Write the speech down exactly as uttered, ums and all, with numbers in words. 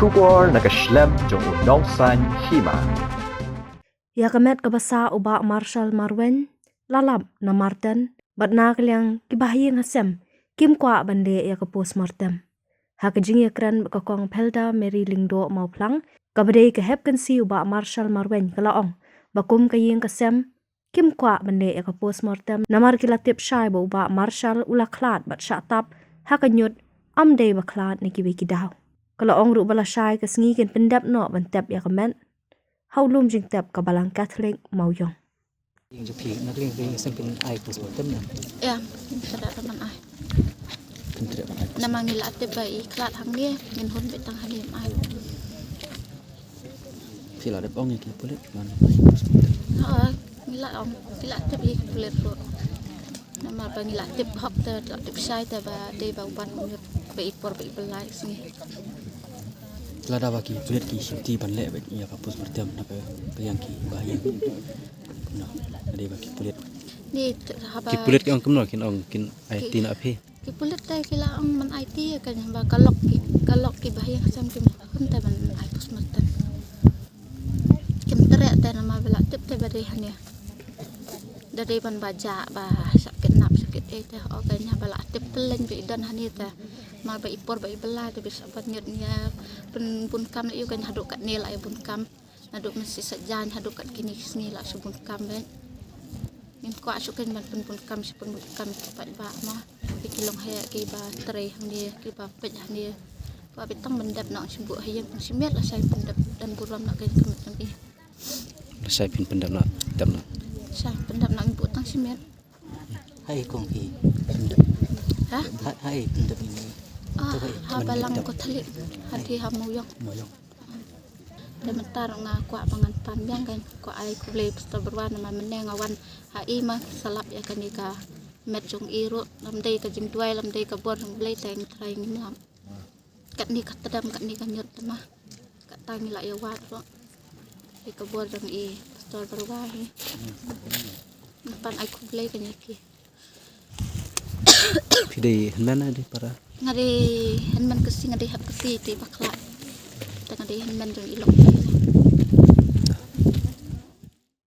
Khubor na ka shlem jong u Nongsaiñ Hima. Ïa ka met kaba sah u Bah Marshal Marwein la lap na Marten bad na ka liang ki bahaïing hasem kim kwah ban leh ïa ka postmortem. Ha ka jingïakren bad ka Kong Phelda Mary Lyngdoh Mawphlang, kaba dei ka hepkynsi u Bah Marshal Marwein, ka la ong ba kum ka ïing ka sem kim kwah ban leh ïa ka postmortem namar ki la tip shai ba u Bah Marshal u la khlad bad shah tap ha ka ñiut, ym dei ba khlad na kiwei ki daw. Ka la ong ruh ba lashai ka sngi kin pyndep noh ban tep ïa ka met ha u lum jingtep ka Balang Katholik Mawïong. Ïing jong phi, na ka liang phi, sngewbha phin ai postmortem ne? Ïa, phin treh ban ai. Phin treh ban ai. Namar ngi la tip ba i khlad hangne, ngin hun beit tang hangne ban ai. Phi la dep ong ïa ki pulit ban ai postmortem? Ha, ngi la ong, ngi la tip ïa ki pulit ruh. Namar ba ngi la tip hok te, la tip shai te ba dei ba u Bah u ñiut ba i por ba i bylla sngi. Lada ba ki pulit ki shim ti ban leh beit ïa ka postmortem na ka liang ki bahaïing. No, lada ba ki pulit. Ni te haba ki pulit ki ong kumno, kin ong kin ai ti na phi? Ki pulit te ki la ong ban ai ti, ka ba ka lok ki, ka lok ki bahaïing hasem kim hun te ban ai postmortem. Kim treh te namar ba la tip te ba dei hangne. Da dei ban ba jah ba shah kidnap shah kit ei te, o ka ñiah ba la tip pyllein ba i don hangne te. Namar ba i por ba i bylla te ba shah ban ñiut ñiah pynbun kam la ïa ka ñiah haduh katne la ïa bun kam. Naduh mynstep sa jan haduh kat kine ki sngi la shu bun kam beit. Ngim kwah shu kein ban pynbun kam, shu pynbun kam ki paidbah mo. Ki, ki long heh kiba trei hangne, kiba peit hangne. Kwah beit tang ban dep noh shu buh ha ïing tang shi miet, lashai pyndep, don burom noh kein ka met jong i. Lashai phin pyndep noh, dep noh. Lashai pyndep noh, buh tang shi miet. Hai kong phi pyndep. Ha? Ha, hai pyndep ini. Ah, ha Balang Katholik, ha ti ha Mawïong. Mawïong. Te mynta ruh nga kwah ba ngan pan biang, kan kwah ai khublei Pastor Byrwa namar mynne nga wan ha i ma salap ïa kane ka met jong i ruh, lam dei ka jingduwai, lam dei ka bor jong Blei te ngi trai ngim lap. Katne ka tdem, katne ka ñiut te ma. Kata ngi la ïa wad ruh. Ïa ka bor jong i Pastor Byrwa hi. Nga pan ai khublei kane phi. Phi dei hynmen ne dei para? Nga dei hynmen Khasi, nga dei hep Khasi te ba khlad. Te nga dei hynmen jong i lok.